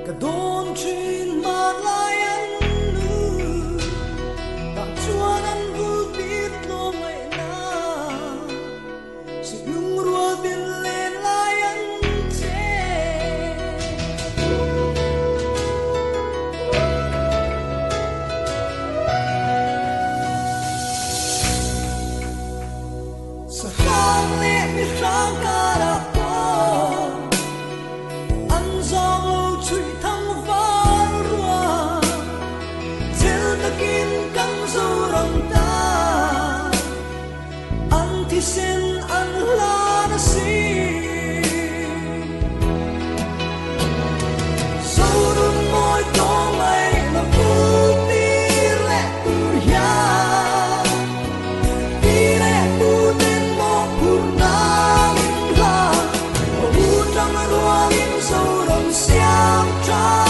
Ka dawn thin hmanlai an nu tah chuan an vul tir tlawmngaihna Siklung rual tin len lai an che. Sahrang leh mihrang karah pawh an zawng lo chhuih thang var ruah chel takin kan Zoram ta an thisen an hlan a si. Zorun mawi tawng mai na vul tir leh tur hian Pi leh Pu ten mawhphurh nangin hlan Ka u tang rualin Zoram siam tha.